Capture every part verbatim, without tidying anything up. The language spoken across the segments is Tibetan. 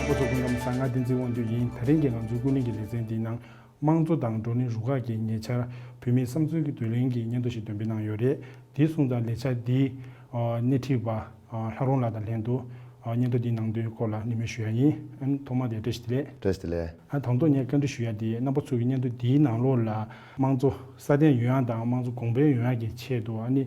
ཚོ་སྐུ་ཁམས་བཟང་། ང་བསྟན་འཛིན་དབང་འདུས་ཡིན། དེ་རིང་གི་ང་ཚོའི་ཀུན་གླེང་གི་ལེ་ཚན་འདིའི་ནང་། དམངས་གཙོ་དང་བགྲོ་གླེང་རུ་ཁག་གི་ཉེ་ཆར་བོད་མིའི་བསམ་ཚུལ་གྱི་བསྡུ་ལེན་གྱི་སྙན་ཐོ་ཞིག་འདོན་སྤེལ་གནང་ཡོད་རེད། དེ་སོང་ཙང་ལས་འཆར་འདིའི་སྣེ་ཁྲིད་པ་ལྷ་རོང་ལགས་དང་ལྷན་དུ་སྙན་ཐོ་འདིའི་ནང་དོན་སྐོར་ལ་གླེང་མོལ་ཞུ་ཡ་ཡིན། ཨ་ནི་ཐོག་མ་དེ་བཀྲ་ཤིས་བདེ་ལེགས། བཀྲ་ཤིས་བདེ་ལེགས། ཨ་དང་ཐོག་ངས་བཀའ་འདྲི་ཞུ་ཡ་དེ། རྣམ་པ་ཚོ་གི་སྙན་ཐོ་འདིའི་ནང་ལོགས་ལ་དམངས་གཙོ་སྲ་བརྟན་ཡོང་ཡ་དང་དམངས་གཙོ་གོང་འཕེལ་ཡོང་ཡ་གི་ཆེད་དུ། ཨ་ནི་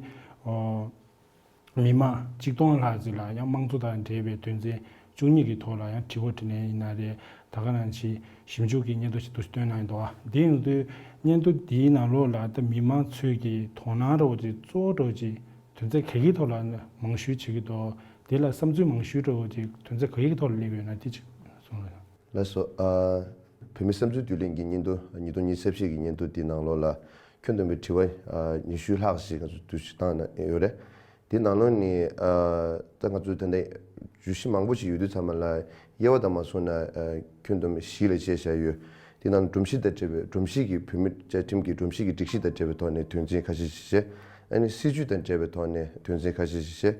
མི་མང་གཅིག་སྟོང་ལྷག་ཅིག་ལ་ཡང་དམངས་གཙོ་དང་འབྲེལ་བའི་དོན་ཚན་བཅུ་གཉིས་ཀྱི་ཐོག་ལ་ཡང་དྲི་བ་དྲིས་ལན་ཡིན་ན་རེད། ད་ག་ནང་བཞིན་ཞིབ་འཇུག་གི་སྙན་ཐོ་ཞིག་འདུག་སེ་བཏོན་གནང་ཡོད་འདུག། ཨ་དེ་ཡིན་དུས་སྙན་ཐོ་འདིའི་ནང་ལོགས་ལ་ད་མི་མང་ཚོས་ཀྱི་དོ་སྣང་འདྲ་བོ་ཅིག་གཙོ་བོ་འདྲ་བོ་ཅིག་དོན་ཚན་ག་གི་ཐོག་ལ་མང་ཤོས་བྱེད་ཀྱི་འདུག། དེ་ལ་བསམ་ཚུལ་མང་ཤོས་འདྲ་བོ་ཅིག་དོན་ཚན་ག་གི་ཐོག་ལ་སླེབས་ཡོད་ན་དེ་ཅིག་གསུངས་རོགས། ལགས་སོ། ཨ། བོད་མི་བསམ་ཚུལ་བསྡུ་ལེན་གྱི་སྙན་ཐོ་ཉིས་སྟོང་ཉི་ཤུ་རྩ་བཞི་གི་སྙན་ཐོ་འདི་ནང་ལོགས་ལ་ཁྱོན་བསྡོམས་པའི་དྲི་བ་ཨ་ཉི་ཤུ་ལྷག་ཞིག་ང་ཚོས་འདུག་སེ་བཏང་གནང་ཡོད་རེད། འདི་ནང་ལོགས་ནས་ཨ་ད་ང་ཚོས་ད་ལྟ་བརྗོད་གཞི་མང་པོ་ཞིག་ཡོད་དུས་ཙམ་པ་ལ་དབྱེ་བ་དང་མ་སོང་ན་ཨ་ཁྱོན་བསྡོམས་བཞི་ལ་ཕྱེ་བཞག་ཡོད། འདི་ནང་སྒྲོམ་གཞི་དང་འབྲེལ་བའི་སྒྲོམ་གཞི་གི་བོད་མིའི་བཅའ་ཁྲིམས་ཀྱི་སྒྲོམ་གཞི་གི་སྒྲིག་གཞི་དང་འབྲེལ་བའི་ཐོག་ནས་དོན་ཚན་ཁ་ཤས་ཤིག་བཤད། ཨ་ནི་སྲིད་ཇུས་དང་འབྲེལ་བའི་ཐོག་ནས་དོན་ཚན་ཁ་ཤས་ཤིག་བཤད།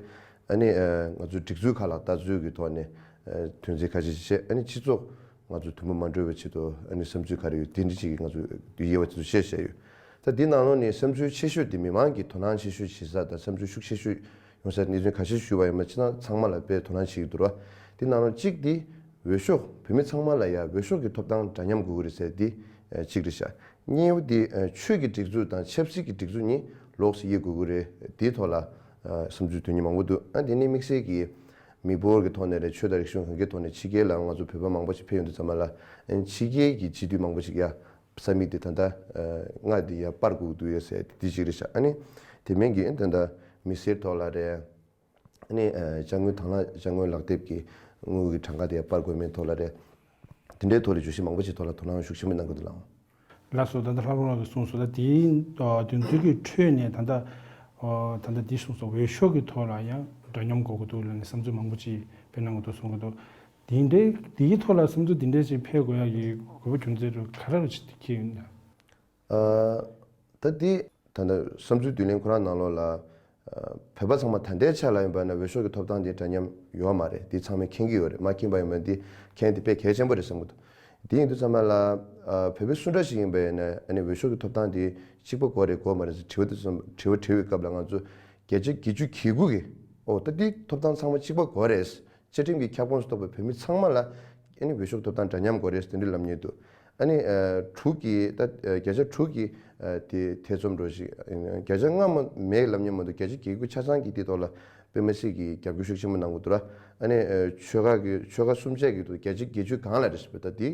ཨ་ནི་ཨ་ང་ཚོའི་སྒྲིག་འཛུགས་ཁག་ལ་ལྟ་ཚུལ་གྱི་ཐོག་ནས་ཨ་དོན་ཚན་ཁ་ཤས་ཤིག་བཤད། ཨ་ནི་སྤྱི་ཚོགས་ང་ཚོ་དུམ་བུ་མ་འགྲོ་བའི་ཆེད་དུ་ཨ་ནི་བསམ་ཚུལ་ག་རེ་ཡོད་དེ་འདྲ་ཞིག་གི་ང་ཚོས་དབྱེ་བ་དེ་ཚོ་བཤད་བཤད་ཡོད། ད་འདི་ནང་ལོགས་ནས་བསམ་ཚུལ་ཆེ་ཤོས་དེ་མི་མང་གིས་དོ་སྣང་ཆེ་ཤོས་བྱེད་ས་དང་བསམ་ཚུལ་ཤུགས་ཆེ་ཤོས་ཡོང་ས་གནས་ཚུལ་ཁ་ཤས་ཞུས་པ་ཡིན་ན་ཕྱི་ནང་ཚང་མ་ལ་དཔེ་དོ་སྣང་བྱེད་ཀྱི་འདུག་ར། འདི་ནང་ལོགས་གཅིག་དེ་འོས་ཤོག་བོད་མི་ཚང་མ་ལ་ཡ་འོས་ཤོག་གི་ཐོབ་ཐང་འདྲ་མཉམ་དགོས་ཀྱི་རེད་ཟེར་འདི་གཅིག་རེད་ཤག། གཉིས་པ་དེ་ཆོས་ཀྱི་སྒྲིག་འཛུགས་དང་ཆབ་སྲིད་ཀྱི་སྒྲིག་འཛུགས་གཉིས་ལོགས་སུ་དབྱེ་དགོས་ཀྱི་རེད། དེའི་ཐོག་ལ་བསམ་ཚུལ་དོན་གཉིས་མང་པོ་འདུག། ཨ་དེ་ནས་དམིགས་བསལ་གྱིས་མི་འབོར་གྱི་ཐོག་ནས་རེད། ཆོས་དང་རིག་གཞུང་གང་གའི་ཐོག་ནས་ཕྱི་རྒྱལ་ལ་ང་ཚོ་བོད་པ་མང་པོ་ཞིག་ཕེབས་ཡོང་དུས་ཙམ་པ་ལ་ཕྱི་རྒྱལ་གྱི་སྤྱི་འཐུས་མང་པོ་ཞིག་ཡ་ས་མིག་དེ་ད་ལྟ་ལྔ་དེ་ཡ་སྤར་དགོས་ཀྱི་འདུག་ཡ་ཟེར་དེ་གཅིག་རེད་ཤག། ཨ་ནི་དེ་མིན་གྱི་ད་ལྟ་མི་སེར་ཐོག་ལ་རེད། ཨ་ནི་ཅ་དངོས་དང་བླངས་ཅ་དངོས་ལག་དེབ་ཀྱི་དངུལ་གྱི་གྲངས་ཀ་དེ་ཡ་སྤར་དགོས་མིན་ཐོག་ལ་རེད། དེ་འདྲའི་ཐོག་ལ་བརྗོད་གཞི་མང་པོ་ཞིག་ཐོག་ལ་དོ་སྣང་ཤུགས་ཆེན་པོ་གནང་གི་འདུག་ལགས། ལགས་སོ། ད་ལྟ་ལྷ་རམས་པ་གིས་གསུངས་སོང་། ད་དེའི་དོན་ཚན་གྱི་ཁྲོད་ནས་ད་ལྟ་ད་ལྟ་འདི་གསུངས་སོང་། འོས་ཤོག་གི་ཐོག་ལ་ཡང་འདྲ་མཉམ་དགོས་ཀྱི་འདུག་ལབ་ནས་བསམ་ཚུལ་མང་པོ་ཅིག་སྤེལ་གནང་གི་འདུག་གསུང་གི་འདུག། དེ་འདྲའི་དེའི་ཐོག་ལ་བསམ་ཚུལ་དེ་འདྲ་ཞིག་འཕེལ་དགོས་ཡ་གི་དགོས་པ་རྒྱུ་མཚན་དེ་ག་རེ་རེད་ཅིག་ཁྱེད་ཡིན་ན། ཨ། ད་འདི་ད་ལྟ་བསམ་ཚུལ་བསྡུ་ལེན་ཁོ་རང་ནང་ལོགས་ལ་ཨ་བོད་པ་ཚང་མ་ད་ལྟའི་ཆ་ལ་ཡིན་པ་ན་འོས་ཤོག་གི་ཐོབ་ཐང་དེ་འདྲ་མཉམ་ཡོད་མ་རེད། འདི་ཚང་མས་མཁྱེན་གྱི་ཡོད་རེད། མ་མཁྱེན་པ་ཡིན་པ་འདི་མཁྱེན་དེ་དཔེ་གལ་ཆེན་པོ་རེད་བསམ་གྱི་འདུག། དེ་ཡིན་དུས་ཙམ་པ་ལ་ཨ་བོད་པ་སུ་འདྲ་ཞིག་ཡིན་པ་ཡིན་ན་ཨ་ནི་འོས་ཤོག་གི་ཐོབ་ཐང་དེ་གཅིག་པ་དགོས་རེད་དགོས་མ་རེད་ཟེར་དྲི་བ་དེ་ཚོ་དྲི་བ་དྲི་བའི་སྐབས་ལ་ང་ཚོ་བརྒྱ་ཆ་བརྒྱད་ཅུ་གྱ་དགུ་གིས་ཨོ་ད་འདི་ཐོབ་ཐང་ཚང་མ་གཅིག་པ་དགོས་རེད། བཅའ་ཁྲིམས་ཀྱི་ཁྱབ་ཁོངས་སུ་གཏོགས་པའི་བོད་མི་ཚང་མ་ལ་ཨ་ནི་འོས་ཤོག་ཐོབ་ཐང་འདྲ་མཉམ་དགོས་རེད་དེ་འདྲ་ལབ་མཁན་འདུག། ཨ་ནི་ཨ་དྲུག་གིས་ད་ཨ་བརྒྱ་ཆ་དྲུག་གིས་ཨ་དེ་ཐེ་ཚོམ་འགྲོ་ཞིག། ཨ་ནི་བརྒྱ་ཆ་ལྔ་མ་མེད་ལབ་མཁན་མ་གཏོགས་བརྒྱ་ཆ་བརྒྱད་དགུ་ཆ་ཚང་གིས་དེ་ཐོག་ལ་དཔེ་མི་སྲིད་ཀྱི་རྒྱབ་སྐྱོར་ཤུགས་ཆེན་པོ་གནང་གི་འདུག་ར། ཨ་ནི་ཨ་ཆོལ་ཁ་གི་ཆོལ་ཁ་གསུམ་ཆ་གི་འདུག། བརྒྱ་ཆ་བརྒྱད་ཅུ་སྒང་ལ་རེད་ཟེར་བ་ད་དེ་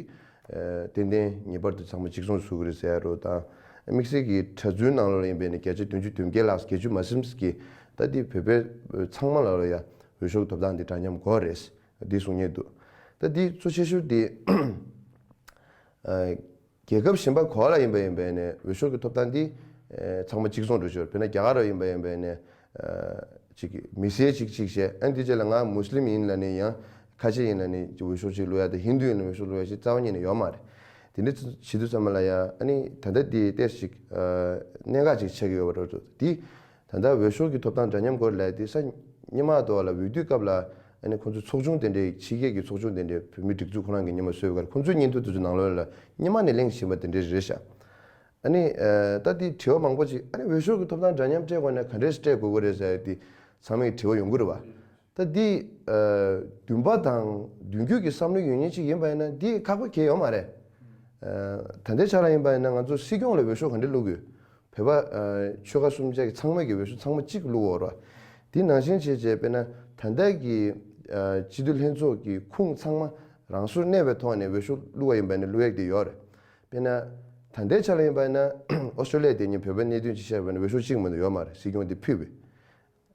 ཨ་ཏན་ཏན་ངེས་པར་དུ་ཚང་མ་གཅིག་མཚུངས་བཟོ་གི་རེད་ཟེར་ཡ་རོ་དང་། དམིགས་བསལ་གྱི་གྲྭ་བཙུན་ནང་ལོགས་ལ་ཡིན་པས་ནི་བརྒྱ་ཆ་བདུན་ཅུ་དོན་བརྒྱད་ལྷག་བརྒྱད་ཅུ་མ་ཟིན་གྱི་ད་དེ་བོད་པའི་ཚང་མ་ལ་ལ་ཡ་འོས་ཤོག་ཐོབ་ཐང་འདི་འདྲ་མཉམ་དགོས་རེད། འདི་གསུང་མཁན་འདུག། ད་འདི་གཙོ་ཆེ་ཤོས་འདི་ཨ་རྒྱལ་ཁབ་གཞན་པ་ག་པ་ལ་ཡིན་པ་ཡིན་པས་ནས་འོས་ཤོག་གི་ཐོབ་ཐང་འདི་ཨ་ཚང་མ་གཅིག་མཚུངས་འགྲོ་ཞོར་དཔེར་ན་རྒྱ་གར་ལ་ཡིན་པ་ཡིན་པས་ནས་ཨ་ཅིག་མི་སེར་གཅིག་གཅིག་བྱས་ཨ་འདི་རྗེས་ལ་ང་མུ་སི་ལིམ་ཡིན་ལ་ནི་ཡང་ཁ་ཆེ་ཡིན་ལ་ནི་འོས་ཤོག་ཅིག་བླུག་ཡ་དང་ཧིན་དུ་ཡིན་ལ་འོས་ཤོག་བླུག་ཡ་ཞིག་རྩ་བ་ཉིད་ནས་ཡོད་མ་རེད། དེ་འདྲ་བྱེད་དུས་ཙམ་པ་ལ་ཡང་ཨ་ནི་ད་ལྟ་འདི་ཏོག་ཙམ་ཅིག་ཨ་གནད་འགག་ཅིག་ཆགས་ཀྱི་ཡོད་པ་རེད་འདུག། འདི་ད་ལྟ་འོས་ཤོག་གི་ཐོབ་ཐང་འདྲ་མཉམ་སྐོར་ལ་དེ་ས་སྔོན་མ་དུ་བ་ལ་འོས་བསྡུའི་སྐབས་ལ་ཨ་ནི་ཁོང་ཚོའི་ཚོགས་ཆུང་དེ་འདྲའི་ཕྱི་རྒྱལ་གྱི་ཚོགས་ཆུང་དེ་འདྲའི་བོད་མིའི་སྒྲིག་འཛུགས་ཁོ་རང་གི་སྔོན་མ་བཟོས་པའི་ཁར་ཁོང་ཚོའི་སྙན་ཐོ་དེ་ཚོའི་ནང་ལོགས་ལ་སྔོན་མ་ནས་གླེང་བཞིན་པ་དེ་འདྲའི་རེད་ཤག། ཨ་ནི་ཨ་ད་དེ་དྲི་བ་མང་པོ་ཅིག་ཨ་ནི་འོས་ཤོག་གི་ཐོབ་ཐང་འདྲ་མཉམ་སྤྲད་དགོས་ན་ག་འདྲས་སྤྲད་དགོས་ཀྱི་རེད་ཟེར་ཏེ་ཚང་མས་དྲི་བ་ཡོང་གི་རེད་བ། ད་འདི་ཨ་འདུན་པ་དང་མདུན་སྐྱོད་ཀྱི་བསམ་བློ་ཡོད་མཁན་ཅིག་ཡིན་པ་ཡིན་ན་འདི་ཁག་པོ་གང་ཡང་ཡོད་མ་རེད། ཨ་ད་ལྟའི་ཆ་ལ་ཡིན་པ་ཡིན་ན་ང་ཚོ་སྲིད་སྐྱོང་ལ་འོས་ཤོག་ག་འདྲས་བླུག་དགོས། བོད་པ་ཨ་ཆོལ་ཁ་གསུམ་ཆ་གི་ཚང་མ་གི་འོས་ཤོག་ཚང་མ་གཅིག་བླུག་འོ་ར། དེ་ནང་བཞིན་བྱས་བྱས་དཔེར་ན་ད་ལྟ་གི་ཨ་སྤྱི་འཐུས་ལྷན་ཚོགས་ཀྱི་ཁུངས་ཚང་མ་རང་སོར་གནས་པའི་ཐོག་ནས་འོས་ཤོག་བླུག་པ་ཡིན་པ་ཡིན་ན་བླུག་ཡག་དེ་ཡོད་རེད། དཔེར་ན་ད་ལྟའི་ཆ་ལ་ཡིན་པ་ཡིན་ན་ཨོ་སི་ཀྲོ་ལི་ཡ་དེ་ཉིད་བོད་པའི་གནད་དོན་ཅིག་བཤད་པ་ཡིན་ན་འོས་ཤོག་གཅིག་མ་གཏོགས་ཡོད་མ་རེད། སྲིད་སྐྱོང་དེ་ཕུད་པའི།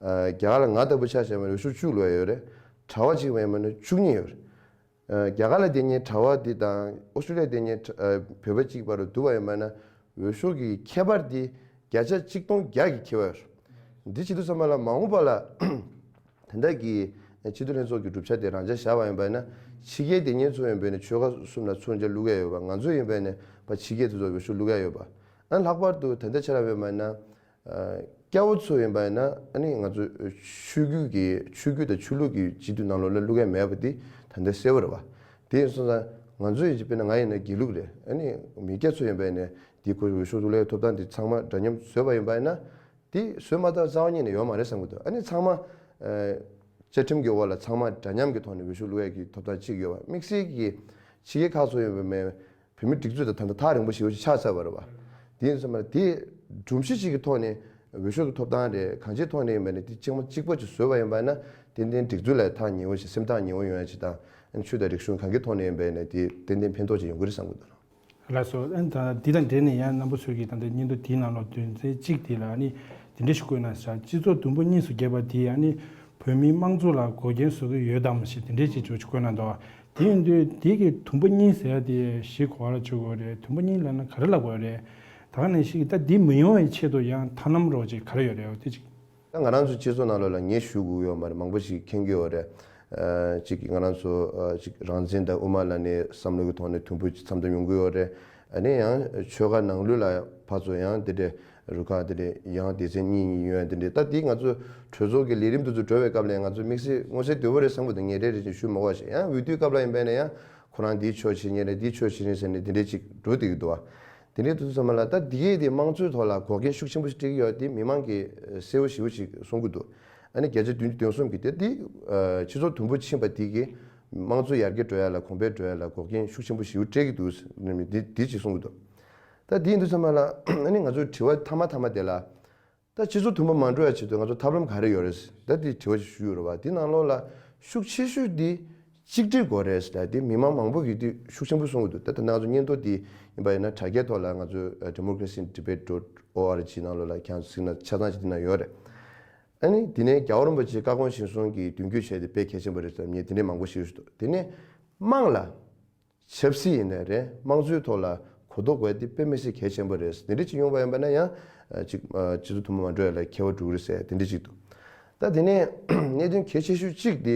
ཨ་རྒྱ་གར་ལ་ང་ལྟ་བུ་ཆ་བཞག་པ་ཡིན་ན་འོས་ཤོག་བཅུ་བླུག་ཡ་ཡོད་རེད། གྲྭ་པ་གཅིག་མ་ཡིན་པ་ན་བཅུ་གཉིས་ཡོད་རེད། ཨ་རྒྱ་གར་ལ་དེ་ཉིད་གྲྭ་པ་འདི་དང་ཨོ་སི་ཀྲོ་ལི་ཡ་དེ་ཉིད་ཨ་བོད་པ་གཅིག་བར་དུ་བསྡུར་བ་ཡིན་པ་ན་འོས་ཤོག་གི་ཁྱད་པར་འདི་བརྒྱ་ཆ་གཅིག་སྟོང་བརྒྱ་གི་ཁྱད་པར་ཡོད་རེད། འདི་བྱེད་དུས་ཙམ་པ་ལ་མ་འོངས་པ་ལ་ད་ལྟ་གི་སྤྱི་འཐུས་ལྷན་ཚོགས་ཀྱི་གྲུབ་ཆ་དེ་རང་འཇགས་བཞག་པ་ཡིན་པ་ན་ཕྱི་རྒྱལ་དེ་ཉིད་ཚོ་ཡིན་པ་ན་ཆོལ་ཁ་གསུམ་ལ་ཚུར་འཇགས་བླུག་ཡ་ཡོད་པ། ང་ཚོ་ཡིན་པ་ན་ཕ་ཕྱི་རྒྱལ་དེ་ཚོ་འོས་ཤོག་བླུག་ཡ་ཡོད་པ། ཨ་ལྷག་པར་དུ་ད་ལྟ་ཆ་ལ་ཡིན་པ་ན། ཨ་སྐྱ་བོ་ཚོ་ཡིན་པ་ཡིན་ན་ཨ་ནི་ང་ཚོ་ཆོས་བརྒྱུད་ཀྱི་ཆོས་བརྒྱུད་དང་ཆོས་ལུགས་ཀྱི་སྤྱི་འཐུས་ནང་ལོགས་ལ་བླུག་ཡ་མེད་པ་འདི་ད་ལྟ་གསལ་པོ་རེད་བ། དེ་ཡིན་སོང་ཙང་ང་ཚོ་ཡིན་གཅིག་དཔེར་ན་ང་ཡིན་ན་དགེ་ལུགས་རེད། ཨ་ནི་མི་སྐྱ་ཚོ་ཡིན་པ་ཡིན་ན་དེ་ཁོ་འོས་ཤོག་བླུག་ཡའི་ཐོབ་ཐང་དེ་ཚང་མ་འདྲ་མཉམ་བཟོས་པ་ཡིན་པ་ཡིན་ན། དེ་བཟོས་མ་ཐག་རྩ་བ་ཉིད་ནས་ཡོད་མ་རེད་བསམ་གྱི་འདུག་ཨ་ནི་ཚང་མ་ཨ་བཅའ་ཁྲིམས་ཀྱི་འོག་ལ་ཚང་མ་འདྲ་མཉམ་གྱི་ཐོག་ནས་འོས་ཤོག་བླུག་ཡ་གི་ཐོབ་ཐང་གཅིག་ཡོད་པ། དམིགས་བསལ་གྱི་ཕྱི་རྒྱལ་ཁག་ཚོ་ཡོད་པའི་མི་བོད་མིའི་སྒྲིག་འཛུགས་དང་ད་ལྟ་ཐག་རིང་པོ་ཞེ་པོ་ཅིག་ཆགས་ཚར་བ་རེད་པ། དེ་ཡིན་ཙང་མ་དེ་སྒྲོམ་གཞི་གཅིག་གི་ཐོག་ནས་འོས་ཤོག་གི་ཐོབ་ཐང་རེད། གང་ཅིའི་ཐོག་ནས་ཡིན་པ་ནས་དེ་གཅིག་མ་གཅིག་པ་ཅིག་བཟོས་པ་ཡིན་པ་ན་ཏན་ཏན་སྒྲིག་འཛུགས་ལ་ཐག་ཉེ་བོ་ཞིག་སེམས་ཐག་ཉེ་བོ་ཡོང་ཡ་ཅིག་དང་། ཆོས་དང་རིག་གཞུང་གང་གི་ཐོག་ནས་ཡིན་པ་ནས་དེ་ཏན་ཏན་ཕན་ཐོགས་ཅིག་ཡོང་གི་རེད་བསམ་གྱི་འདུག་ལགས་སོ། ཨ་ནི་ད་འདི་དང་འབྲེལ་ནས་ཡང་རྣམ་པ་ཚོས་ཀྱིས་ད་ལྟ་སྙན་ཐོ་འདིའི་ནང་ལོགས་དོན་ཚན་གཅིག་དེ་ལ་ཨ་ནི་འདི་འདྲ་ཞིག་བཀོད་གནང་ཟེར། སྤྱི་ཚོགས་དུམ་བུ་གཉིས་སུ་གྱེས་པ་དེ་ཨ་ནི་བོད་མིའི་དམངས་གཙོ་ལ་འགོག་རྐྱེན་བཟོ་གི་ཡོད་དམ་ཞེས་དེ་འདྲའི་ཅིག་འཇོག་ཅིག་བཀོད་གནང་འདུག་དེ་ཡིན་དུས་དེ་གི་དུམ་བུ་གཉིས་ཟེར་ཡ་དེ་ཞིག་གོ་བ་ལ་བཅུག་དགོས་རེད། དུམ་བུ་གཉིས་ལབ་ན་ག་རེ་ལབ་དགོས་རེད། ད་ག་ནང་བཞིན་ད་འདི་མི་ཡོང་བའི་ཆེད་དུ་ཡང་ཐབས་ལམ་རོགས་ཅིག་ག་རེ་ཡོད་རེད། འོ་དེ་ཅིག་ད་ང་རང་ཚོ་སྤྱི་ཚོགས་ནང་ལོགས་ལ་ངས་ཞུ་དགོས་ཡོད་མ་རེད། མང་པོ་ཞིག་མཁྱེན་གྱི་ཡོད་རེད། ཨ་གཅིག་གིས་ང་རང་ཚོ་ཨ་གཅིག་རང་བཙན་དང་དབུ་མ་ལ་ནས་བསམ་བློ་གི་ཐོག་ནས་མཐུན་པོ་མཚམས་མཚམས་ཡོང་གི་ཡོད་རེད། ཨ་ནི་ཡང་ཆོལ་ཁ་ནང་ལོགས་ལ་ཕར་ཚུར་ཡང་དེ་འདྲའི་རུ་ཁག་དེ་འདྲའི་ཡང་སྡེ་ཚན་གཉིས་གཉིས་ཡོད་ཡ་དེ་འདྲའི། ད་དེ་ང་ཚོ་གྲོས་ཚོགས་ཀྱི་ལས་རིམ་དེ་ཚོ་འགྲོ་བའི་སྐབས་ལ་ང་ཚོ་དམིགས་བསལ་མངོན་གསལ་དོད་པོ་རེད་བསམ་གྱི་འདུག་ངས་རེ་རེ་བཞིན་ཞུ་མ་དགོས་ཤིག་ཡང་འོས་བསྡུའི་སྐབས་ལ་ཡིན་པ་ཡིན་ན་ཡང་ཁོ་རང་འདིའི་ཕྱོགས་བྱེད་མཁན་རེད། འདིའི་ཕྱོགས་བྱེད་མཁན་ཟེར་ནས་དེ་འདྲའི་ཅིག་འགྲོ་བསྡད་ཀྱི་འདུག་བ། དེ་འདྲའི་དུས་ཚོད་ཙམ་ལ་ད་འདི་གས་དེ་དམངས་གཙོའི་ཐོག་ལ་འགོག་རྐྱེན་ཤུགས་ཆེན་པོ་ཞིག་སྤྲད་ཀྱི་ཡོད་དེ་མི་མང་གིས་གསལ་བོ་ཞེ་པོ་ཞིག་གསུང་གི་འདུག་ཨ་ནི་བརྒྱ་ཆ་བདུན་ཅུ་དོན་གསུམ་གྱིས་དེ་འདི་སྤྱི་ཚོགས་དུམ་བུ་ཕྱིན་པ་འདི་གིས་དམངས་གཙོ་ཡར་རྒྱས་འགྲོ་ཡ་ལ་གོང་འཕེལ་འགྲོ་ཡ་ལ་འགོག་རྐྱེན་ཤུགས་ཆེན་པོ་ཞེ་པོ་སྤྲད་ཀྱི་འདུག་འདི་འདི་ཅིག་གསུང་གི་འདུག་ད་འདི་ཡིན་དུས་ཙམ་ལ་ཨ་ནི་ང་ཚོའི་དྲི་བ་མཐའ་མ་མཐའ་མ་དེ་ལ། ད་སྤྱི་ཚོགས་དུམ་བུ་མ་འགྲོ་ཡ་ཆེད་དུ་ང་ཚོ་ཐབས་ལམ་ག་རེ་ཡོད་རེད། ད་དེ་དྲི་བ་ཞིག་ཞུས་ཡོད་རེད་བ། དེ་ནང་ལོགས་ལ་ཤུགས་ཆེ་ཤོས་དེ་གཅིག་སྒྲིལ་དགོས་རེད་ཟེར། ད་དེ་མི་མང་མང་པོ་གིས་དེ་ཤུགས་ཆེན་པོ་གསུང་གི་འདུག་ད་ད་ང་ཚོ་སྙན་ཐོ་དེ་ཡིན་པ་ཡིན་ན་དྲ་རྒྱའི་ཐོག་ལ་ང་ཚོ་democracy debate dot org ནང་ལོགས་ལ་ཁྱེད་ཚོ་གཟིགས་ན་ཆ་ཚང་ཅིག་དེ་ན་ཡོད་རེད། ཨ་ནི་དེ་ནས་རྒྱལ་བ་རིན་པོ་ཆེ་བཀའ་དགོངས་གཞིར་བཟུང་གིས་མདུན་སྐྱོད་བྱས་ཏེ་དཔེ་གལ་ཆེན་པོ་རེད་ཟེར་ངས་དེ་འདྲའི་མང་པོ་ཞིག་ཞུས་འདུག་དེ་ནས་དམངས་ལ། ཆབ་སྲིད་ཡིན་ནའི་རེད། དམངས་གཙོའི་ཐོག་ལ་གོ་རྟོགས་དགོས་དེ་དཔེ་མི་སྲིད་གལ་ཆེན་པོ་རེད། དེ་འདྲ་ཅིག་ཡོང་བ་ཡིན་པ་ན་ཡང་ཅིག་སྤྱི་ཚོགས་དུམ་བུ་མ་འགྲོ་ཡ་ལ་ཁྱད་པར་འགྲོ་གི་རེད་ཟེར་དེ་འདྲ་ཅིག་འདུག་ད་དེ་ནས་གནད་དོན་གལ་ཆེ་ཤོས་གཅིག་དེ་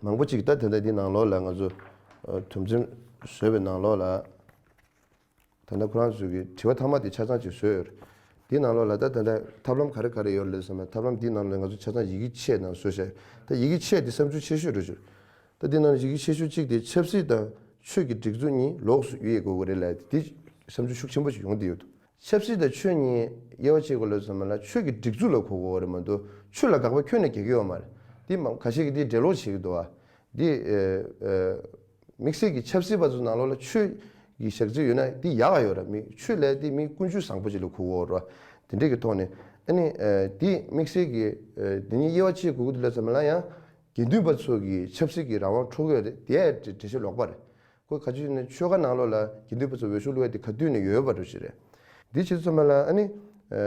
མང་པོ་ཅིག་ད་དེ་འདྲ་འདི་ནང་ལོགས་ལ་ང་ཚོ་དོན་ཚན་བཟོས་པའི་ནང་ལོགས་ལ། ད་ལྟ་ཁོ་རང་ཚོས་ཀྱི་དྲི་བ་མཐའ་མ་དེ་ཆ་ཚང་ཅིག་བཟོས་ཡོད་རེད། དེའི་ནང་ལོགས་ལ་ད་ད་ལྟ་ཐབས་ལམ་ག་རེ་ག་རེ་ཡོད་རེད་ཟེར་ན། ཐབས་ལམ་དེའི་ནང་ལ་ང་ཚོ་ཆ་ཚང་ཡི་གེ་ཆེ་ནང་བཟོས་བྱས། ད་ཡི་གེ་ཆེ་དེ་བསམ་ཚུལ་ཆེ་ཤོས་རེད་ཞུ། ད་དེའི་ནང་ལ་ཡི་གེ་ཆེ་ཤོས་གཅིག་དེ་ཆབ་སྲིད་དང་ཆོས་ཀྱི་སྒྲིག་འཛུགས་གཉིས་ལོགས་སུ་དབྱེ་དགོས་ཀྱི་རེད་ལབ་དེ་བསམ་ཚུལ་ཤུགས་ཆེན་པོ་ཞིག་ཡོང་བསྡད་ཡོད་འདུག་ཆབ་སྲིད་དང་ཆོས་གཉིས་དབྱེ་བ་ཕྱེ་དགོས་ལབ་ཙམ་ལ་ཆོས་ཀྱི་སྒྲིག་འཛུགས་ལ་གོ་དགོས་པ་རེད་མ་གཏོགས་ཆོས་ལ་དགག་པ་ཁྱོན་ནས་རྒྱག་གི་ཡོད་མ་རེད། དེ་མ་ཁ་ཤས་ཀྱིས་དེ་འགྲེལ་ལོག་བྱེད་ཀྱི་འདུག་བ། འདི་ཨ་ཨ་དམིགས་བསལ་གྱི་ཆབ་སྲིད་པ་ཚོ་ནང་ལོགས་ལ་ཆོས་ཀྱི་ཞག་ཚི་ཡོད་ན་དེ་ཡག་ག་ཡོད་ར། མི་ཆོས་ལས་དེ་མི་ཀུན་སྤྱོད་བཟང་པོ་ཅིག་ལ་གོ་དགོས་ར། དེ་འདྲས་ཀྱི་ཐོག་ནས་ཨ་ནི་ཨ་དེ་དམིགས་བསལ་གྱི་ཨ་དེ་གཉིས་དབྱེ་བ་ཕྱེ་དགོས་ཀྱི་འདུག་ལབ་ཙམ་ལ་ཡང་དགེ་འདུན་པ་ཚོ་གི་ཆབ་སྲིད་ཀྱི་རང་དབང་འཕྲོག་གི་ཡོད་རེད། དེ་ཡང་འགྲེལ་བཤད་ལོག་པ་རེད། ཁོ་ག་ཅི་ནས་ཆོལ་ཁ་ནང་ལོགས་ལ་དགེ་འདུན་པ་ཚོ་འོས་ཤོག་བླུག་ཡ་དེ་ག་དུས་ནས་ཡོད་པ་འདྲ་ཞིག་རེད། འདི་བྱེད་ཙམ་པ་ལ་ཨ་ནི་ཨ་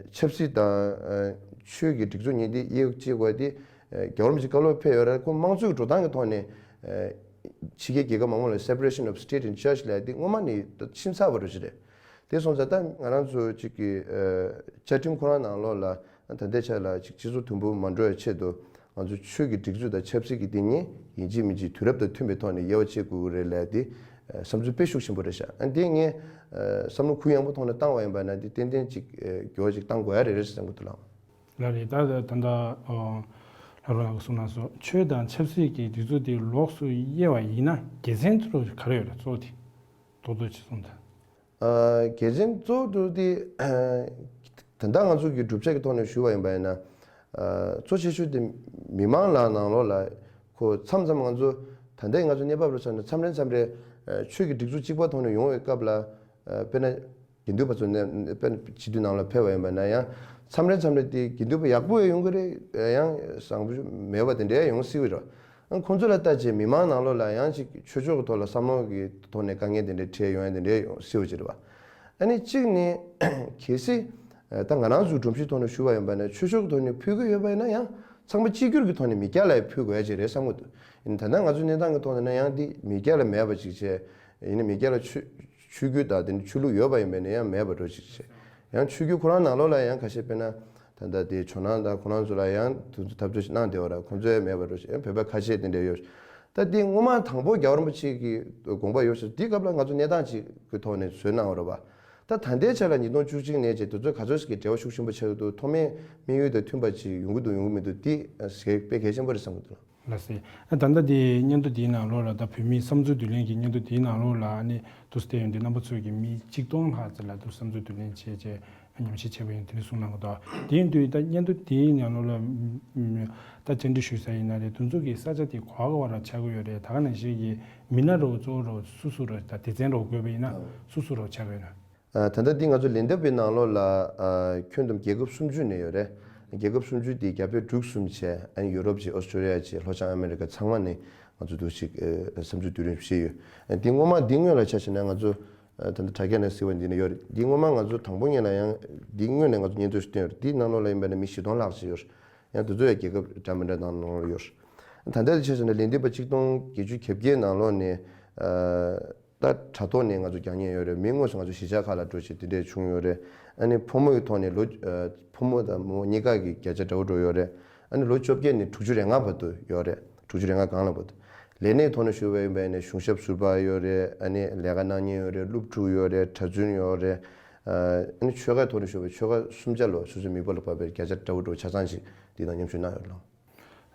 ཆབ་སྲིད་དང་ཨ་ཆོས་ཀྱི་སྒྲིག་འཛུགས་གཉིས་འདི་དབྱེ་བ་ཕྱེ་དགོས་དེ་ཨ་རྒྱལ་བ་རིན་པོ་ཆེས་བཀའ་སློབ་ཕེབས་ཡོད་རེད། ཁོ་དམངས་གཙོའི་འགྲོ་སྟངས་ཀྱི་ཐོག་ནས་ཨ་ཕྱི་རྒྱལ་རྒྱལ་ཁབ་མང་པོ་ལ་separation of state and church ལབ་ཡ་དེ་སྔོན་མ་ནས་ད་ཕྱིན་ཚར་བ་འདྲ་ཞིག་རེད། དེ་སོང་ཙང་ད་ང་རང་ཚོ་གཅིག་གི་ཨ་བཅའ་ཁྲིམས་ཁོ་རང་ནང་ལོགས་ལ་ད་ལྟའི་ཆ་ལ་གཅིག་སྤྱི་ཚོགས་དུམ་བུ་མ་འགྲོ་བའི་ཆེད་དུ། ང་ཚོ་ཆོས་ཀྱི་སྒྲིག་འཛུགས་དང་ཆབ་སྲིད་ཀྱི་སྟེང་ནས་ཡིན་གཅིག་མིན་གཅིག་དུས་རབས་དང་མཐུན་པའི་ཐོག་ནས་དབྱེ་བ་ཕྱེ་དགོས་ཀྱི་རེད་ལབ་དེ་བསམ་ཚུལ་དཔེ་ཤུགས་ཆེན་པོ་རེད་ཤག་ཨ་འདི་ངས་བསམ་བློ་གུ་ཡངས་པོ་ཐོག་ནས་བཏང་བ་ཡིན་པ་ན་འདི་ཏན་ཏན་ཅིག་འགྱུར་བ་ཅིག་བཏང་དགོས་ཡ་རེད་རེད་བསམ་གྱི་འདུག་ལགས། ལགས་རེད། ད་ད་ད་ལྟ་ལྷ་རོ་ལགས་ཀྱིས་གསུངས་གནང་སོང་། ཆོས་དང་ཆབ་སྲིད་ཀྱི་སྒྲིག་འཛུགས་དེ་ལོགས་སུ་དབྱེ་བ་ཡིན་ན་དགེ་མཚན་གཙོ་བོ་ག་རེ་ཡོད་རེད། གཙོ་བོ་དེ་རྡོག་རྡོག་ཅིག་གསུངས་དང་། ཨ་དགེ་མཚན་གཙོ་བོ་དེ་ད་ལྟ་ང་ཚོ་གི་གྲུབ་ཆ་གི་ཐོག་ནས་ཞུ་བ་ཡིན་པ་ཡིན་ན། ཨ་གཙོ་ཆེ་ཤོས་དེ་མི་མང་ལ་ནང་ལོགས་ལ་ཁོ་མཚམས་མཚམས་ང་ཚོ་ད་ལྟའི་ང་ཚོ་གནས་བབ་ལ་མཚོན་ན་མཚམས་རེ་མཚམས་རེ་ཨ་ཆོས་ཀྱི་སྒྲིག་འཛུགས་གཅིག་པ་ཐོག་ནས་ཡོང་བའི་སྐབས་ལ་ཨ་དཔེར་ན་དགེ་འདུན་པ་ཚོ་ནས་དཔེར་ན་སྤྱི་འཐུས་ནང་ལ་ཕེབས་པ་ཡིན་པ་ན་ཡང་མཚམས་རེ་མཚམས་རེ་དེ་དགེ་འདུན་པ་ཡག་པོ་ཡང་ཡོང་གི་རེད། ཡང་བཟང་པོ་མེད་པ་དེ་འདྲ་ཡང་ཡོང་སྲིད་ཀྱི་རེད། ཁོང་ཚོ་ལ་ལྟ་ཅེས་མི་མང་ནང་ལོགས་ལ་ཡང་ཅིག་ཆོས་ཕྱོགས་ཀྱི་ཐོག་ལ་བསམ་བློ་གི་ཐོག་ནས་དཀའ་ངལ་དེ་འདྲའི་འཕྲད་ཡོང་ཡ་དེ་འདྲའི་ཡོང་སྲིད་པ་ཅིག་རེད་པ། ཨ་ནི་གཅིག་ནི་གལ་སྲིད་ད་ང་རང་ཚོའི་སྒྲོམ་གཞིའི་ཐོག་ནས་ཞུ་བ་ཡིན་པ་ན་ཆོས་ཕྱོགས་ཀྱི་ཐོག་ནས་ཕུལ་གི་ཡོད་པ་ཡིན་ན་ཡང་ཚང་མ་གཅིག་གྱུར་གྱི་ཐོག་ནས་མི་སྐྱ་ལ་ཕུལ་དགོས་ཡ་ཅིག་རེད་བསམ་གྱི་འདུག་ཡིན་ད་ལྟ་ང་ཚོའི་གནས་སྟངས་ཀྱི་ཐོག་ནས་ན་ཡང་འདི་མི་སྐྱ་ལ་མེད་པ་ཅིག་བྱས། ཡིན་ན་མི་སྐྱ་ལ་ཆོས་ཆོས་བརྒྱུད་དང་དེ་ནི་ཆོས་ལུགས་ཡོད་པ་ཡིན་པས་ན་ཡང་མེད་པ་འདྲ་ཅིག་བྱས། ཡང་ཆོས་བརྒྱུད་ཁོ་རང་ནང་ལོགས་ལ་ཡང་ཁ་ཤས་དཔེར་ན། ད་ལྟ་དེ་ཇོ་ནང་དང་ཁོ་རང་ཚོ་ལ་ཡང་དེ་ཚོ་འཐབ་རྩོད་ཞིག་གནང་བསྡད་པ་ར། ཁོང་ཚོ་ཡང་མེད་པ་འདྲ་ཞིག་ཡང་བོད་པ་ཁ་ཤས་དེ་འདྲ་ཡོད། ད་དེ་སྔོན་མ་དང་པོ་རྒྱལ་བ་རིན་པོ་ཆེ་གི་དགོངས་པ་ཡོད་ཞིག་དེའི་སྐབས་ལ་ང་ཚོ་གནས་སྟངས་ཅིག་གི་ཐོག་ནས་བཟོས་གནང་བ་རེད་པ། ད་ད་ལྟའི་ཆ་ལ་ཉིས་སྟོང་བཅུ་གཅིག་ནས་བྱས་དེ་ཚོ་ག་ཚོད་ཞིག་གི་འབྲེལ་བ་ཤུགས་ཆེན་པོ་ཆགས་ཀྱི་འདུག་མཐོ་དམན་དམིགས་ཡུལ་དང་མཐུན་པ་ཅིག་ཡོང་གི་འདུག་ཡོང་གི་མི་འདུག་དེ་དཔེ་གལ་ཆེན་པོ་རེད་བསམ་གྱི་འདུག་ལགས་སེ། ཨ་ད་ལྟ་དེ་སྙན་ཐོ་དེའི་ནང་ལོགས་ལ་ད་བོད་མིའི་བསམ་ཚུལ་བསྡུ་ལེན་གྱི་སྙན་ཐོ་དེའི་ནང་ལོགས་ལ་ཨ་ནི་དུས་སུ་བལྟས་ཡོང་དུས་རྣམ་པ་ཚོས་ཀྱི་མི་གཅིག་སྟོང་ལྷག་ཙམ་ལ་དུས་བསམ་ཚུལ་བསྡུ་ལེན་བྱས་རྗེས་ཉམས་ཞིབ་བྱས་པ་ཡིན་དེ་འདྲ་གསུངས་གནང་གི་འདུག་དེ་ཡིན་དུས་ད་སྙན་ཐོ་དེའི་ནང་ལོགས་ལ་ད་བཅར་འདྲི་ཞུས་ས་ཡིན་ན་རེད། དེ་ཚོ་གི་ས་ཆ་དེ་ག་བ་ག་བ་ར་ཆགས་ཀྱི་ཡོད་རེད། ད་ག་ནང་བཞིན་གྱི་མི་སྣ་རོ་གཙོ་བོ་རོ་སུ་སུ་རོ་ད་སྡེ་ཚན་རོ་དགོས་པ་ཡིན་ན་སུ་སུ་རོ་ཆགས་ཀྱི་ཡོད་ན། ཨ་ད་ལྟ་འདི་ང་ཚོ་ལན་འདེབས་པའི་ནང་ལོགས་ལ་ཨ་ཁྱོན་བསྡོམས་རྒྱལ་ཁབ་སུམ་ཅུ་ནས་ཡོད་རེད། རྒྱལ་ཁབ་སུམ་ཅུ་དེ་རྒྱ་བལ་འབྲུག་གསུམ་བྱས། ཨ་ནི་ཡུ་རོབ་བྱས། ཨོ་སི་ཀྲོ་ལི་ཡ་བྱས། ལྷོ་བྱང་ཨ་མེ་རི་ཀ་ཚང་མ་ནས་ང་ཚོ་འདུག་ཅིག་ཨ་བསམ་ཚུལ་བསྡུ་ལེན་བྱས་ཡོད། ཨ་འདི་སྔོན་མ་འདི་སྔོན་ལ་ཆ་བཞག་ན་ང་ཚོ་ཨ་ད་ལྟ་དྲ་རྒྱ་ནས་གཟིགས་པ་འདི་ནས་ཡོད་རེད། འདི་སྔོན་མ་ང་ཚོ་དང་པོ་ཉིད་ལ་ཡང་འདི་སྔོན་ནས་ང་ཚོ་སྙན་ཐོ་ཞིག་བཏོན་ཡོད་རེད། འདི་ནང་ལོགས་ལ་ཡིན་པ་ན་མི་བཞི་སྟོང་ལྷག་ཅིག་ཡོད་རེད། ཡང་དེ་ཚོ་ཡང་རྒྱལ་ཁབ་འདྲ་མི་འདྲ་ནང་ནང་ལོགས་ཡོད་རེད། ད་ལྟ་ཆ་བཞག་ན་ལན་འདེབས་པ་གཅིག་སྟོང་བརྒྱད་ཅུ་གྱ་བརྒྱད་ནང་ལོགས་ནས་ཨ། ད་དྲ་ཐོག་ནས་ང་ཚོ་རྒྱག་མཁན་ཡོད་རེད། མི་དངོས་སུ་ང་ཚོ་གཞིས་ཆགས་ཁག་ལ་འགྲོ་བྱས་དེ་འདྲས་བྱུང་ཡོད་རེད། ཨ་ནི་ཕོ་མོའི་ཐོག་ནས་ལོ་ཨ་ཕོ་མོ་དང་མོ་གཉིས་ཀ་གི་བརྒྱ་ཆ་འདྲ་བོ་འགྲོ་ཡོད་རེད། ཨ་ནི་ལོ་བཅོ་བརྒྱད་ནས་དྲུག་ཅུ་རེ་ལྔ་བར་དུ་ཡོད་རེད། དྲུག་ཅུ་རེ་ལྔ་སྒང་ལ་བར་དུ། ལས་གནས་ཐོག་ནས་ཞུ་བ་ཡིན་པ་ཡིན་ན་གཞུང་ཞབས་ཟུར་པ་ཡོད་རེད། ཨ་ནི་ལས་ཀ་གནང་མཁན་ཡོད་རེད། སློབ་ཕྲུག་ཡོད་རེད། གྲྭ་བཙུན་ཡོད་རེད། ཨ་ནི་ཆོལ་ཁའི་ཐོག་ནས་ཞུ་བ་ཆོལ་ཁ་སུམ་ཆ་ལོ་སོ་སོའི་མི་འབོར་ལ་བབས་པའི་བརྒྱ་ཆ་འདྲ་བོ་འགྲོ་ཆ་ཚང་ཞིག་འདི་དང་མཉམ་ཞུགས་གནང་ཡོད་ལགས།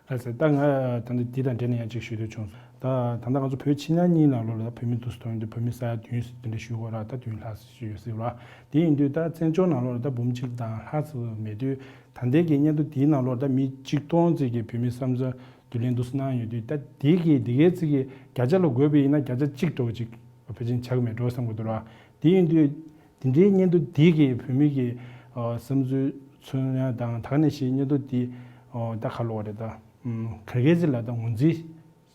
ལགས་སེ། ད་ང་ད་ལྟ་འདི་དང་འབྲེལ་ནས་ཡང་གཅིག་ཞུ་འདོད་བྱུང་། ད་ད་ལྟ་ང་ཚོ་བོད་ཕྱི་ནང་གཉིས་ནང་ལོགས་ལ་བོད་མི་འདུག་སེ་མཐོང་དུས་བོད་མི་ས་ཡ་བདུན་ཙམ་དེ་འདྲ་ཞུ་དགོས་ར། ད་བདུན་ལྷག་ཙམ་ཞིག་ཡོད་སྲིད་ར། དེ་ཡིན་དུས་ད་བཙན་བྱོལ་ནང་ལོགས་ལ་ད་འབུམ་གཅིག་དང་ལྷག་ཙམ་མེད་དུས་ད་ལྟའི་གི་སྙན་ཐོ་དེའི་ནང་ལོགས་ད་མི་གཅིག་སྟོང་ཙམ་གྱི་བོད་མི་བསམ་ཚུལ་བསྡུ་ལེན་འདུག་སེ་གནང་ཡོད་དུས་ད་དེ་གི་དེ་གའི་ཙམ་གྱི་བརྒྱ་ཆ་ལ་བགོས་པ་ཡིན་ན་བརྒྱ་ཆ་གཅིག་འགྲོ་གཅིག་ཕལ་ཆེར་ཆགས་ཀྱི་མེད་འགྲོ་བསམ་གྱི་འདུག་ར། དེ་ཡིན་དུས། དེ་འདྲའི་སྙན་ཐོ་འདི་གིས་བོད་མི་གི་ཨ་བསམ་ཚུལ་མཚོན་ཡ་དང་ད་ག་ནང་བཞིན་སྙན་ཐོ་འདི་ཨ་ད་ག་ལབ་དགོས་རེད། ད་ཨམ་ག་གེ་ཅིག་ལ་ད་ངོས་འཛིན་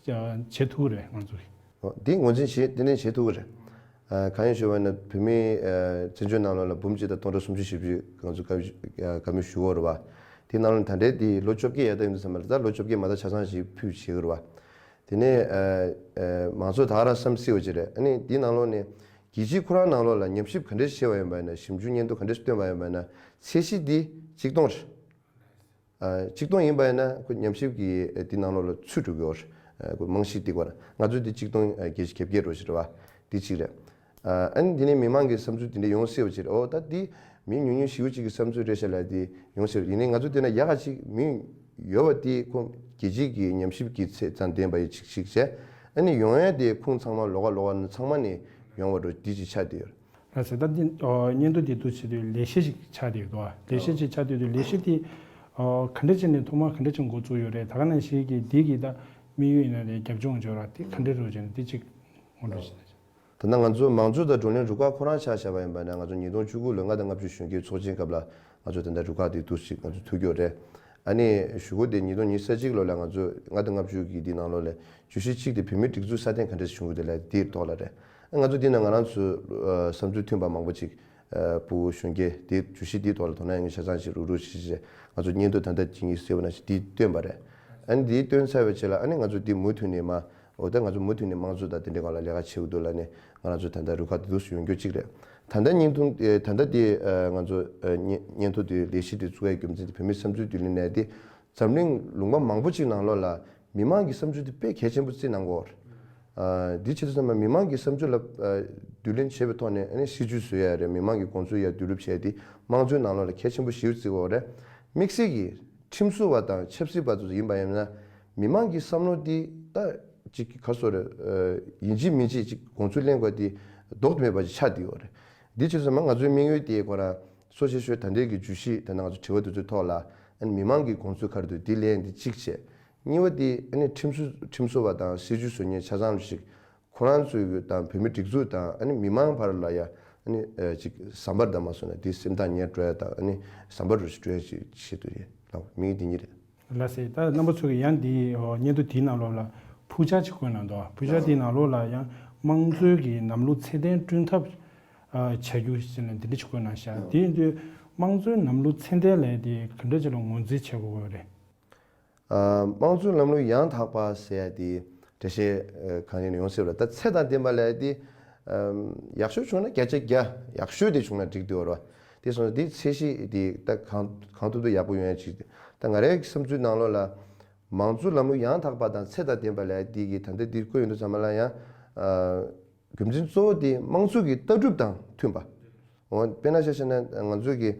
བྱེད་ཐུབ་ཀྱི་རེད་ང་ཚོ་གིས། འོ་འདི་ངོས་འཛིན་བྱེད་དེ་ནས་བྱེད་ཐུབ་ཀྱི་རེད། ཨ་གང་ཡིན་ཞུས་པ་ན་བོད་མི་ཨ་བཙན་བྱོལ་ནང་ལོགས་ལ་འབུམ་གཅིག་དང་སྟོང་ཕྲག་སུམ་ཅུ་བཞི་བཅུ་ང་ཚོ་བཀའ་བཀའ་མོལ་ཞུ་དགོས་རེད་པ། དེ་ནང་ལ་ད་ལྟའི་དེ་ལོ་བཅོ་བརྒྱད་ཡར་ལྟ་ཡོང་དུས་ཙམ་པ་ལ་ད་ལོ་བཅོ་བརྒྱད་མ་ད་ཆ་ཚང་ཞིག་ཕུད་བྱེད་ཀྱི་རེད་པ། དེ་ནས་ཨ་ཨ་མང་ཚོགས་ད་ག་རང་བསམ་སྲིད་པ་ཅིག་རེད། ཨ་ནི་འདི་ནང་ལོགས་ནས་རྒྱལ་སྤྱི་ཁོ་རང་ནང་ལོགས་ལ་ཉམས་ཞིབ་ག་འདྲས་བྱས་པ་ཡིན་པ་ཡིན་ན། ཞིབ་འཇུག་སྙན་ཐོ་ག་འདྲས་བཏོན་པ་ཡིན་པ་ཡིན་ན། ཚད་གཞི་འདི་གཅིག་སྟོང་རེད། ཨ་གཅིག་སྟོང་ཡིན་པ་ཡིན་ན་ཁོ་ཉམས་ཞིབ་ཀྱི་ཨ་འདི་ནང་ལོགས་ལ་ཚུད་འགྲོ་གི་ཡོད་རེད། ཨ་ཁོ་རྨང་གཞི་འདི་ཁོ་རང་ང་ཚོའི་འདི་གཅིག་སྟོང་ཨ་བརྒྱད་ཅུ་གྱ་བརྒྱད་འགྲོ་ཞིག་རེད་པ། འདི་གཅིག་རེད། ཨ་ཨ་ནི་འདི་ནས་མི་མང་གི་བསམ་ཚུལ་འདི་འདྲས་ཡོང་སྲིད་པ་ཅིག་རེད། འོ་ད་འདི་མི་ཉུང་ཉུང་ཞེ་པོ་ཅིག་གི་བསམ་ཚུལ་རེད་ཤག་ལབ་འདི་ཡོང་སྲིད་པ། ཡིན་ནའི་ང་ཚོ་འདི་ན་ཡག་ག་ཅིག་མི་ཡོད་པ་དེ་ཁོ་རྒྱལ་སྤྱིའི་གི་ཉམས་ཞིབ་ཀྱི་ཚད་ཙམ་ལྡན་པ་ཡི་ཅིག་ཅིག་བྱས། ཨ་ནི་ཡོང་ཡ་དེ་ཁུངས་ཚང་མ་ལོགས་ཀ་ལོགས་ཀ་ནས་ཚང་མ་ནས་ཡོང་བ་འགྲོ་འདི་ཅིག་ཆགས་བསྡད་ཡོད། ལགས་སེ། ད་འདི་ཨོ་སྙན་ཐོ་འདི་འདུག་བྱེད་དུས་ལས་གཞི་ཞིག་ཆགས་བསྡད་ཡོད་དོ། ལས་གཞི་ཞིག་ཆགས་བསྡད་དུས་ལས་གཞི་དེ་ཨོ་ག་འདྲ་བྱས་ནས་ཐོག་མ་ག་འདྲ་བྱས་འགོ་བཙུགས་ཡོད་རེད། ད་ག་ནང་བཞིན་གྱི་འདི་གི་ད་དམིགས་ཡུལ་ཡིན་ན་རེད། རྒྱབ་ལྗོངས་འབྱོར་བ་དེ་ག་འདྲ་རེད་བྱས་ནས་འདི་གཅིག་ངོ་སྤྲོད་བྱེད་ན། ད་ལྟ་ང་ཚོ་མང་གཙོ་དང་བགྲོ་གླེང་རུ་ཁག་ཁོ་རང་ཆ་བཞག་པ་ཡིན་པ་ན་ང་ཚོ་ཉིས་སྟོང་བཅུ་དགུ་ལོའི་མངའ་བདག་ལྔ་བཅུ་གཞོན་སྐྱེས་ཚོགས་ཆེན་སྐབས་ལ་ང་ཚོ་ད་ལྟ་རུ་ཁག་དེ་འདུག་ཞིག་ང་ཚོ་ཐུག་ཡོད་རེད། ཨ་ནི་གཞུག་གུ་དེ་ཉིས་སྟོང་ཉི་ཤུ་རྩ་གཅིག་ལོ་ལ་ང་ཚོ་མངའ་བདག་ལྔ་བཅུ་གི་འདི་ནང་ལོགས་ལ་བརྗོད་གཞི་གཅིག་དེ་བོད་མིའི་སྒྲིག་འཛུགས་སྲ་བརྟན་ག་འདྲས་བྱུང་གི་འདུག་ལབ་དེའི་ཐོག་ལ་རེད། ང་ཚོ་འདི་ན་ང་རང་ཚོའི་བསམ་ཚུལ་མཐུན་པ་མང་པོ་ཅིག་ཕྲུ་གུ་གཞོན་སྐྱེས་དེ་བརྗོད་གཞི་འདིའི་ཐོག་ལ་དོ་སྣང་ཡོང་མཁན་ཆ་ཚང་ཞིག་རུག་རུག་ཞིག་བྱས་ང་ཚོ་སྙན་ཐོ་ད་ལྟ་ཅིག་གཉིས་ཟེར་བ་ནང་བཞིན་འདི་བཏོན་པ་རེད། ཨ་ནི་འདི་བཏོན་ཚར་བའི་རྗེས་ལ་ཨ་ནི་ང་ཚོ་འདི་མུ་མཐུད་ནས་མ་འོ་ད་ང་ཚོ་མུ་མཐུད་ནས་དམངས་གཙོ་དང་དེ་འདྲའི་སྒང་ལ་ལས་ཀ་བྱེད་དགོས་འདུག་ལབ་ནས་ང་རང་ཚོ་ད་ལྟ་རུ་ཁག་དེ་འདུག་སེ་ཡོང་རྒྱུ་གཅིག་རེད། ད་ལྟ་བརྙན་ཐུང་ད་ལྟ་འདི་ང་ཚོ་སྙན་སྙན་ཐོ་འདི་ལས་གཞི་འདི་བཙུགས་ཡའི་རྒྱུ་མཚན་དེ་བོད་མིའི་བསམ་ཚུལ་བསྡུ་ལེན་ནས་འདི་འཛམ་གླིང་ལུང་པ་མང་པོ་ཅིག་ནང་ལོགས་ལ་མི་མང་གི་བསམ་ཚུལ་དེ་དཔེ་གལ་ཆེན་པོ་བརྩི་གནང་གི་ཡོད་རེད། ཨ་འདི་བྱེད་དུས་ཙམ་པ་མི་མང་གི་བསམ་ཚུལ་ལ་ཨ་བསྡུ་ལེན་བྱེད་པའི་ཐོག་ནས་ཨ་ནི་སྲིད་ཇུས་བཟོ་ཡ་རེད། མི་མང་གི་དགོངས་ཚུལ་ཡར་བསྡུ་རུབ་བྱས་ཏེ་དམངས་གཙོའི་ནང་ལོགས་ལ་གལ་ཆེན་པོ་ཞེ་པོ་བརྩི་གི་ཡོད་རེད། དམིགས་བསལ་གྱི་ཁྲིམས་བཟོ་བ་དང་ཆབ་སྲིད་པ་ཚོ་ཡིན་པ་ཡིན་ན་མི་མང་གི་བསམ་བློ་དེ་ད་ཅིག་ག་སོ་རེད། ཨ་ཡིན་གཅིག་མིན་གཅིག་ཅིག་དགོངས་ཚུལ་གླེང་དགོས་དེ་ལྡོག་ཏུ་མེད་པ་ཅིག་ཆགས་བསྡད་ཡོད་རེད། འདི་བྱེད་དུས་ཙམ་པ་ང་ཚོའི་དམིགས་ཡུལ་དེ་ཁོ་རང་སོ་སོ་སོའི་ད་ལྟའི་གི་བརྗོད་གཞི་ད་ནང་ང་ཚོ་དྲི་བ་དེ་ཚོའི་ཐོག་ལ་ཨ་ནི་མི་མང་གི་དགོངས་ཚུལ་ག་རེ་འདུག་འདི་གླེང་འདི་གཅིག་བྱས། གཉིས་པ་དེ་ཨ་ནི་ཁྲིམས་བཟོ་ཁྲིམས་བཟོ་བ་དང་སྲིད་ཇུས་བཟོ་མཁན་ཆ་ཚང་ཞིག་ཁོ་རང་ཚོའི་དང་བོད་མི་སྒྲིག་འཛུགས་དང་ཨ་ནི་མི་མང་བར་ལ་ཡ་ཨ་ནི་ཨ་ཅིག་ཟམ་པ་འདྲ་མ་བཟོ་ན་དེ་སེམས་ཐག་ཉེ་འགྲོ་ཡ་དང་ཨ་ནི་ཟམ་པ་རུ་ཞིག་འགྲོ་ཡ་ཞིག་བྱེད་དུ་རེད་ལགས། མིང་འདི་གཉིས་རེད། ལགས་སེ། ད་རྣམ་པ་ཚོ་གིས་ཡང་འདི་ཨོ་སྙན་ཐོ་དེའི་ནང་ལོགས་ལ་ཕུགས་འཆར་ཅིག་བཀོད་གནང་འདུག་ཕུགས་འཆར་དེའི་ནང་ལོགས་ལ་ཡང་དམངས་གཙོའི་གི་ལམ་ལུགས་ཚད་ལྡན་བསྐྲུན་ཐབས་ཨ་བྱ་རྒྱུ་ཞེས་ནས་འདི་འདྲ་ཅིག་བཀོད་གནང་ཤག་དེ་ཡིན་དུས་དམངས་གཙོའི་ལམ་ལུགས་ཚད་ལྡན་ལབ་དེ་ག་འདྲ་ཅིག་ལ་ངོས་འཛིན་བྱེད་དགོས་ཀྱི་ཡོད་རེད། ཨ་དམངས་གཙོའི་ལམ་ལུགས་ཡང་དག་པ་ཟེར་ཡ་དེ་འགྲེལ་བཤད་ཨ་གང་ཡིན་ཡོང་སྲིད་པ་རེད། ད་ཚད་དང་ལྡན་པ་ལབ་ཡ་དེ་ཨམ་ཡག་ཤོས་བྱུང་ན་བརྒྱ་ཆ་བརྒྱ་ཡག་ཤོས་དེ་བྱུང་ན་འགྲིག་འདུག་ར། དེ་སོང་ཙང་དེ་ཚད་གཞི་དེ་ད་གང་གང་ཐུབ་ཐུབ་ཡག་པོ་ཡོང་ཡ་ཅིག་ད་ང་རའི་བསམ་ཚུལ་ནང་ལོགས་ལ་མང་གཙོའི་ལམ་ལུགས་ཡང་དག་པ་དང་ཚད་དང་ལྡན་པ་ལབ་ཡ་དེ་གི་ད་ལྟ་འདིར་བཀོད་ཡོང་དུས་ཚང་མ་ལ་ཡང་ཨ་རྒྱུ་མཚན་གཙོ་བོ་དེ་དམངས་གཙོ་གི་ལྟ་གྲུབ་དང་མཐུན་པ། འོ་དཔེར་ན་ཆ་བཞག་ན་ང་ཚོའི་གི་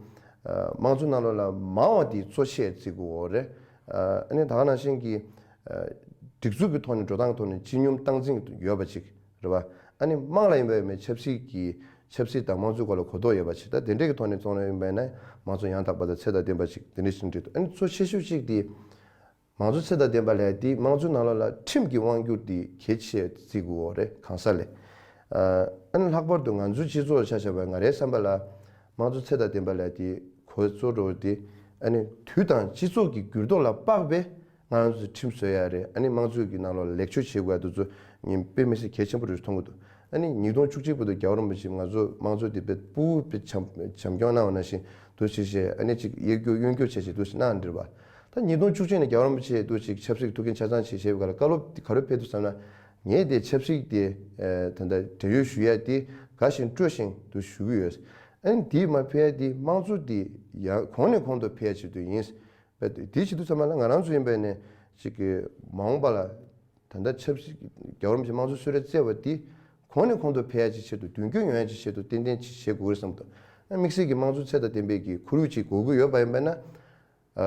ཨ་དམངས་གཙོ་ནང་ལོགས་ལ་མང་བ་དེ་གཙོ་ཆེར་བརྩི་དགོས་རེད། ཨ་ནི་ད་ག་ནང་བཞིན་གྱི་ སྒྲིག་འཛུགས་ཀྱི་ཐོག་ནས་འགྲོ་སྟངས་ཐོག་ནས་སྤྱི་སྙོམས་སྟངས་འཛིན་ཡོད་པ་ཅིག་རེད་བ། ཨ་ནི་དམངས་ལ་ཡིན་པ་ཡིན་པའི་ཆབ་སྲིད་ཀྱི་ཆབ་སྲིད་དང་དམངས་གཙོའི་སྐོར་ལ་གོ་རྟོགས་ཡོད་པ་ཅིག་ད་དེ་འདྲས་ཀྱི་ཐོག་ནས་བཙོང་ན་ཡིན་པ་ཡིན་ན་དམངས་གཙོ་ཡང་དག་པ་དང་ཚད་དང་ལྡན་པ་ཅིག་དེ་འདྲས་ཞིག་འགྲིག་འདུག་ཨ་ནི་གཙོ་ཆེ་ཤོས་ཅིག་དེ། མང་གཙོ་ཚད་དང་ལྡན་པ་ལས་དེ་དམངས་གཙོའི་ནང་ལོགས་ལ་ཁྲིམས་ཀྱི་དབང་སྒྱུར་དེ་གལ་ཆེ་བརྩི་དགོས་རེད་གང་ཟག་ལས། ཨ་ནི་ལྷག་པར་དུ་ང་ཚོའི་སྤྱི་ཚོགས་ཆ་བཞག་པ་ང་རའི་བསམ་པ་ལ་དམངས་གཙོ་ཚད་དང་ལྡན་པ་ལས་དེ་གོ་གཙོ་འགྲོ་དེ་ཨ་ནི་དུས་དང་སྤྱི་ཚོགས་ཀྱི་འགྱུར་ལྡོག་ལ་དཔག་པའི་ང་རང་ཚོས་ཁྲིམས་བཟོ་ཡ་རེད། ཨ་ནི་དམངས་གཙོའི་གི་ནང་ལོགས་ལ་ལེགས་བཅོས་བྱེད་དགོས་ཡ་དེ་ཚོ་ངས་དཔེ་མི་སྲིད་གལ་ཆེན་པོ་རེད་མཐོང་གི་འདུག་ཨ་ནི་ཉིས་སྟོང་བཅུ་གཅིག་བར་དུ་རྒྱལ་བ་རིན་པོ་ཆེས་ང་ཚོ་དམངས་གཙོ་དེ་དཔེ་ཕྲུ་གུ་དཔེ་བྱམས་བྱམས་སྐྱོང་གནང་བ་ནང་བཞིན་འདུག་བྱས་བྱས་ཨ་ནི་ཅིག་གཡས་བསྐྱོད་གཡོན་བསྐྱོད་བྱས་བྱས་འདུག་བྱས་གནང་འདིར་བ། ད་ཉིས་སྟོང་བཅུ་གཅིག་ནས་རྒྱལ་བ་རིན་པོ་ཆེས་འདུག་ཅིག་ཆབ་སྲིད་ཐུགས་འགན་ཆ་ཚང་བྱས་བྱས་པའི་སྐབས་ལ་བཀའ་སློབ་དེ་ག་རེ་ཕེབས་འདུག་བསམ་ན། ངས་དེ་ཆབ་སྲིད་དེ་ད་ལྟ་བགྲེས་ཡོལ་ཞུ་ཡ་དེ་དགའ་ཞིང་སྤྲོ་ཞིང་འདུག་ཞུ་གི་ཡོད། ཨ་ནི་དེ་མ་ཕེབས་ཡ་དེ་དམངས་གཙོ་དེ་ཡང་གོང་ནས་གོང་དུ་ཕེབས་ཡ་ཆེད་དུ་ཡིན། དེ་བྱེད་དུས་ཚང་མ་ལ་ང་རང་ཚོ་ཡིན་པས་ནས་ཅིག་གི་མ་འོངས་པ་ལ་ད་ལྟ་ཆབ་སྲིད་རྒྱལ་བ་རིན་པོ་ཆེ་དམངས་གཙོ་གསོལ་རས་བསྩལ་བ་དེ་གོང་ནས་གོང་དུ་འཕེལ་ཡ་ཅིག་ཆེད་དུ་མདུན་སྐྱོད་ཡོང་ཡ་ཅིག་ཆེད་དུ་ཏན་ཏན་ཅིག་བྱེད་དགོས་རེད་བསམ་འདུག་ཨ་དམིགས་བསལ་གྱི་དམངས་གཙོ་ཚད་དང་ལྡན་པའི་གི་ཁོར་ཡུག་ཅིག་དགོས་ཀྱི་ཡོད་པ་ཡིན་པས་ན། ཨ་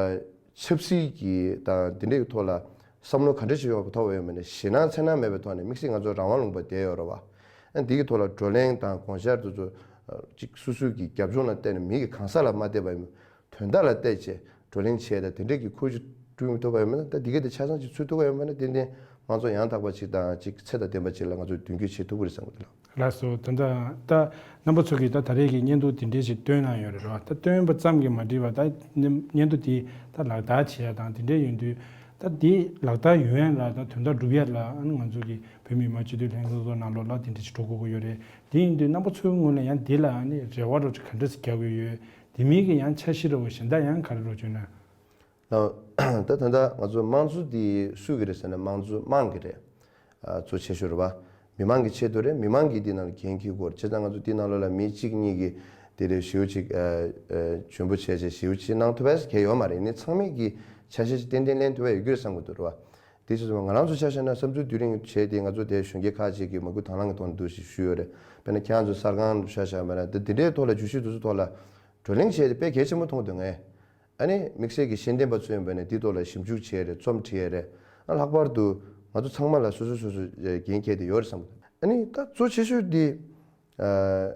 ཆབ་སྲིད་ཀྱི་དང་དེ་འདྲའི་ཐོག་ལ་བསམ་བློ་ག་འདྲ་ཞིག་ཡོང་བའི་ཐོག་ཡོད་མེད་ནས་ཞེད་སྣང་འཚེར་སྣང་མེད་པའི་ཐོག་ནས་དམིགས་བསལ་ང་ཚོ་རང་དབང་ལུང་པ་བསྡད་ཡོད་རེད་བ། ཨ་འདི་གི་ཐོག་ལ་བགྲོ་གླེང་དང་དགོངས་འཆར་དེ་ཚོ་ཨ་ཅིག་སོ་སོའི་གི་རྒྱབ་ལྗོངས་ལ་བལྟས་ནས་མི་གི་གང་ཟག་ལ་མ་བལྟས་པ་ཡིན། དོན་དག་ལ་བལྟས་བྱས་བགྲོ་གླེང་བྱས་ཏེ་དེ་འདྲས་ཀྱི་ཁུར་ཅིག་བསྐྲུན་མི་ཐུབ་པ་ཡོད་མེད་ན་ད་འདི་ག་དེ་ཆ་ཚང་ཅིག་ཚུད་ཐུབ་པ་ཡོད་མེད་ན་ཏན་ཏན་དམངས་གཙོ་ཡང་དག་པ་ཅིག་དང་ཅིག་ཚད་དང་ལྡན་པ་ཅིག་ལ་ང་ཚོས་མདུན་སྐྱོད་བྱེད་ཐུབ་ཀྱི་རེད་བསམ་གྱི་འདུག་ལགས། ལགས་སོ། ད་ལྟ་ད་རྣམ་པ་ཚོ་གིས་ད་ད་རེས་ཀྱི་བརྙན་ཐུང་དེ་འདྲས་ཞིག་བཏོན་གནང་ཡོད་རེད་བ། ད་བཏོན་པ་ཙམ་གྱིས་མ་འགྲིག་པ་ད་བརྙན་ཐུང་དེ་ད་ལག་བསྟར་བྱེད་ཡ་དང་དེ་འདྲས་ཡོང་དུས་ད་དེ་ལག་བསྟར་ཡོང་ཡ་ལ་ད་དོན་དག་སྒྲུབ་ཡ་ལ་ཨ་ནི་ང་ཚོ་གི་བོད་མི་མང་སྤྱི་འཐུས་ལྷན་ཚོགས་ནང་ལོགས་ལ་དེ་འདྲས་ཞིག་འགྲོ་དགོས་ཀྱི་ཡོད་རེད། དེ་ཡིན་དུས་རྣམ་པ་ཚོའི་ངོས་ནས་ཡང་དེ་ལ་ཨ་ནི་རེ་བ་རོགས་ཅིག་ག་འདྲས་སེ་རྒྱག་གི་ཡོད། དེ་མིན་གྱི་ཡང་འཆར་གཞི་རེ་བ་གཞན་དག་ཡང་ག་རེ་རོགས་བྱུང་ན། ལགས། ད་ད་ལྟ་ང་ཚོ་དམངས་གཙོ་འདི་སུ་གི་རེད་ཟེར་ན་དམངས་གཙོ་དམངས་ཀྱི་རེད། ཨ་གཙོ་ཆེ་ཤོས་རེད་བ། མི་མང་གི་ཆེད་དུ་རེད། མི་མང་གིས་འདི་ནང་ལ་འགན་འཁྱེར་དགོས་རེད། བྱས་ཙང་ང་ཚོ་འདི་ནང་ལོགས་ལ་མི་གཅིག་གཉིས་ཀྱིས་དེ་རེད་ཞེ་པོ་ཅིག་ཨ་ཨ་འཇོན་པོ་བྱས་བྱས་ཞེ་པོ་ཅིག་གནང་ཐུབ་པ་གལ་ཡོད་མ་རེད། ནི་ཚང་མས་ཀྱི་ཆ་ཤས་ཅིག་ཏན་ཏན་ལེན་ཐུབ་པ་ཡོད་རྒྱུ་རེད་བསམ་གྱི་འདུག་རེད་བ། དེ་བྱས་ཙང་ང་རང་ཚོ་ཆ་བཞག་ན་བསམ་ཚུལ་བསྡུ་རིང་བྱས་ཏེ་ང་ཚོ་དེ་གཞོན་སྐྱེས་ཁག་ཅིག་གིས་མ་སྐུལ་དང་བླངས་ཀྱི་ཐོག་ནས་འདུག་ཞེས་ཞུས་ཡོད་རེད། དཔེར་ན་ཁྱེད་རང་ཚོ་གསར་ཁང་ཆ་བཞག་པ་ན་དེ་དེ་འདྲའི་ཐོག་ལ་བརྗོད་གཞི་དེ་ཚོ་ཐོག་ལ་བགྲོ་གླེང་བྱས་ཏེ་དཔེ་གལ་ཆེན་པོ་མཐོང་འདུག་ངས། ཨ་ནི་དམིགས་བསལ་གྱི་ཤེས་ལྡན་པ་ཚོ་ཡིན་པ་ནས་འདི་ཐོག་ལ་ཞིབ་འཇུག་བྱས་རེད། རྩོམ་བྲིས་ཡས་རེད། ཨ་ལྷག་པར་དུ་ང་ཚོ་ཚང་མ་ལ་སོ་སོ་སོ་སོ་འགན་འཁྱེར་ཏེ་ཡོད་རེད་བསམ་གྱི་འདུག་ཨ་ནི་ད་གཙོ་ཆེ་ཤོས་འདི་ཨ་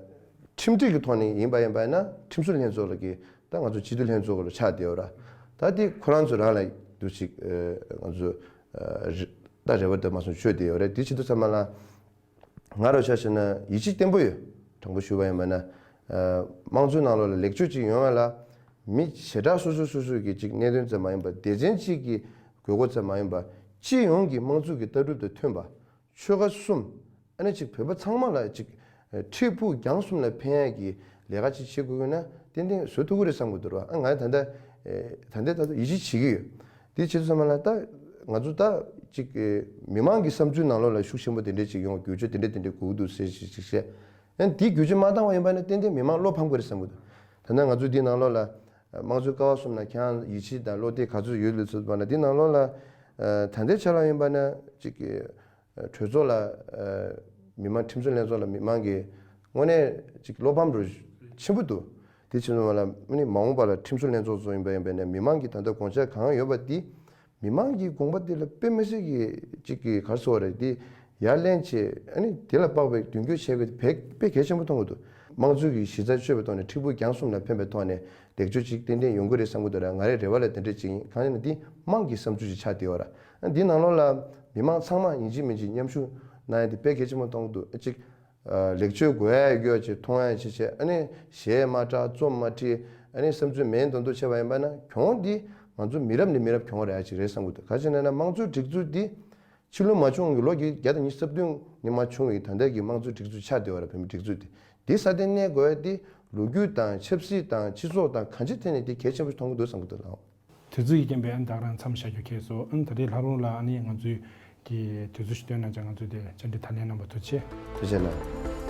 ཁྲིམས་སྒྲིག་གི་ཐོག་ནས་ཡིན་པ་ཡིན་པ་ཡིན་ན་ཁྲིམས་བཟོ་ལྷན་ཚོགས་ལ་གི་ད་ང་ཚོ་སྤྱི་འཐུས་ལྷན་ཚོགས་ལ་ཆགས་བསྡད་ཡོད་ར། ད་འདི་ཁོ་རང་ཚོ་རང་ལ་འདུག་ཅིག་ཨ་ང་ཚོ་ཨ་རེ་ད་རེ་བ་ད་མ་སོང་བཅོས་བསྡད་ཡོད་རེད། འདི་བྱེད་དུས་ཚང་མ་ལ། ང་རང་ཆ་བཞག་ན་ཡིད་ཆེས་བརྟན་པོ་ཡོད། དྲང་པོ་ཞུ་བ་ཡིན་པ་ན། ཨ་དམངས་གཙོའི་ནང་ལོགས་ལ་ལེགས་བཅོས་ཅིག་ཡོང་བ་ལ། མི་བྱེ་བྲག་སོ་སོ་སོ་སོའི་གི་ཅིག་གནད་དོན་ཙམ་མ་ཡིན་པ་སྡེ་ཚན་གཅིག་གི་དགོས་མཁོ་ཙམ་མ་ཡིན་པ། སྤྱི་ཡོངས་ཀྱི་དམངས་གཙོ་གི་ལྟ་གྲུབ་དང་མཐུན་པ། ཆོལ་ཁ་གསུམ། ཨ་ནི་ཅིག་བོད་པ་ཚང་མ་ལ་ཅིག་ཨ་འཕྲལ་ཕུགས་རྒྱང་གསུམ་ལ་ཕན་ཡག་གི་ལས་ཀ་ཅིག་བྱེད་དགོས་ཀྱི་ན་ཏན་ཏན་བཟོ་ཐུབ་ཀྱི་རེད་བསམ་གྱི་འདུག་ར། ཨ་ང་ད་ལྟ་ཨེ་ད་ལྟ་ད་ལྟ་ཡིད་ཆེས་བྱེད་ཀྱི་ཡོད། དེ་བྱེད་དུས་ཙམ་པ་ལ་ད་ང་ཚོ་ད་ཅིག་ཨེ་མི་མང་གི་བསམ་ཚུལ་ནང་ལོགས་ལ་ཤུགས་ཆེན་པོ་དེ་འདྲས་ཅིག་ཡོང་བ་བསྒྱུར་བཅོས་དེ་འདྲས་དེ་འདྲས་དགོས་ཀྱི་འདུག་ཟེར་ཞིག་ཅིག་བཤད། ཨ་ནི་དེ་བསྒྱུར་བཅོས་མ་བཏང་བ་ཡིན་པ་ན་ཏན་ཏན་མི་མང་བློ་ཕམ་གྱི་རེད་བསམ་གྱི་འདུག་ད་ལྟ་ང་ཚོ་འདི་ནང་ལོགས་ལ་དམངས་གཙོའི་ཀ་བ་གསུམ་ལ་ཁྱེད་རང་ཡིད་ཆེས་དང་བློ་གཏད་ག་ཚོད་ཡོད་ལ་ཚོད་པ་ན་འདི་ནང་ལོགས་ལ་ཨ་ད་ལྟའི་ཆ་ལ་ཡིན་པ་ན་ཅིག་གི་གྲོས་ཚོགས་ལ་ཨ་མི་མང་ཁྲིམས་བཟོ་ལྷན་ཚོགས་ལ་མི་མང་གིས་དངོས་གནས་ཅིག་བློ་ཕམ་རུ་ཆེན་པོ་འདུག་དེ་ཕྱིན་ཙམ་པ་ལ་ཨ་ནི་མ་འོངས་པ་ལ་ཁྲིམས་བཟོ་ལྷན་ཚོགས་ཚོ་ཡིན་པ་ཡིན་པས་ན་མི་མང་གི་ད་ལྟ་དགོངས་འཆར་གང་ཡོད་པ་དེ་མི་མང་གི་དགོངས་པ་དེ་ལ་དཔེ་མི་སྲིད་ཀྱི་ཅིག་གི་ག་རེ་ཟེར་བ་རེད་དེ་ཡར་ལེན་བྱས་ཨ་ནི་དེ་ལ་དཔག་པའི་མདུན་སྐྱོད་བྱེད་དགོས་དེ་དཔེ་དཔེ་གལ་ཆེན་པོ་མཐོང་གི་འདུག་དམངས་གཙོའི་གི་གཞི་རྩ་གཅོད་པའི་ཐོག་ནས་འཕྲལ་ཕུགས་རྒྱང་གསུམ་ལ་ཕན་པའི་ཐོག་ནས་ལེགས་བཅོས་ཅིག་ཏན་ཏན་ཡོང་གི་རེད་བསམ་གི་འདུག་ར། ང་རའི་རེ་བ་ལ་དེ་འདྲས་ཅིག་ཡིན། གང་ཡིན་ན་འདི་དམངས་ཀྱི་བསམ་ཚུལ་ཞིག་ཆགས་བསྡད་ཡོད་ར། ཨ་འདི་ནང་ལོགས་ལ་མི་མང་ཚང་མ་ཡིན་གཅིག་མིན་གཅིག་མཉམ་ཞུགས་གནང་ཡ་དེ་དཔེ་གལ་ཆེན་པོ་མཐོང་གི་འདུག་ཨ་ཅིག་ཨ་ལེགས་བཅོས་དགོས་ཡ་ཡོད་ཅིག་མཐོང་ཡ་ཅིག་བྱས་ཨ་ནི་གཞས་མ་གྲགས་རྩོམ་མ་བྲིས་ཨ་ནི་བསམ་ཚུལ་མེད་མདོག་མདོག་བྱས་པ་ཡིན་པ་ན་གྱོང་འདི་ང་ཚོ་མི་རབས་ནས་མི་རབས་གྱོང་རག་ཡ་ཅིག་རེད་བསམ་གི་འདུག་ག་ཅི་ན་ན་དམངས་གཙོའི་སྒྲིག་འཛུགས་འདི་ཕྱི་ལོ་མ་བྱུང་གི་ལོ་བརྒྱད་བརྒྱ་དང་ཉི་ཤུ་རྩ་བདུན་ནས་མ་བྱུང་བའི་ད་ལྟའི་གི་དམངས་གཙོའི་སྒྲིག་འཛུགས་ཆགས་བསྡད་པ་རེད། བོད་མིའི་སྒྲིག་འཛུགས་དེ་འདི་སྲ་བརྟན་གནས་དགོས་ཡ་དེ་ལོ་རྒྱུས་དང་ཆབ་སྲིད་དང་སྤྱི་ཚོགས་དང་གང་ཅིའི་ཐད་ནས་དེ་གལ་ཆེན་པོ་མཐོང་གི་འདུག་བསམ་གི་འདུག་ལགས། དུས་ཚོད་ཀྱི་རྐྱེན་པས་ཨ་ནི་ད་ག་རང་མཚམས་བཞག་རྒྱུ་ཁེལ་སོང་། ཨ་ནི་ད་རེས་ལྷག་རོགས་ལ་ཨ་ནི་ང་ཚོའི་གི་དུས་ཚོད་ཞིག་བཏོན་གནང་བྱས་ང་ཚོས་དེ་བཅར་འདྲི་ད་ལན་གནང་བ་ཐུགས་རྗེ་ཆེ། ཐུགས་རྗེ་གནང་།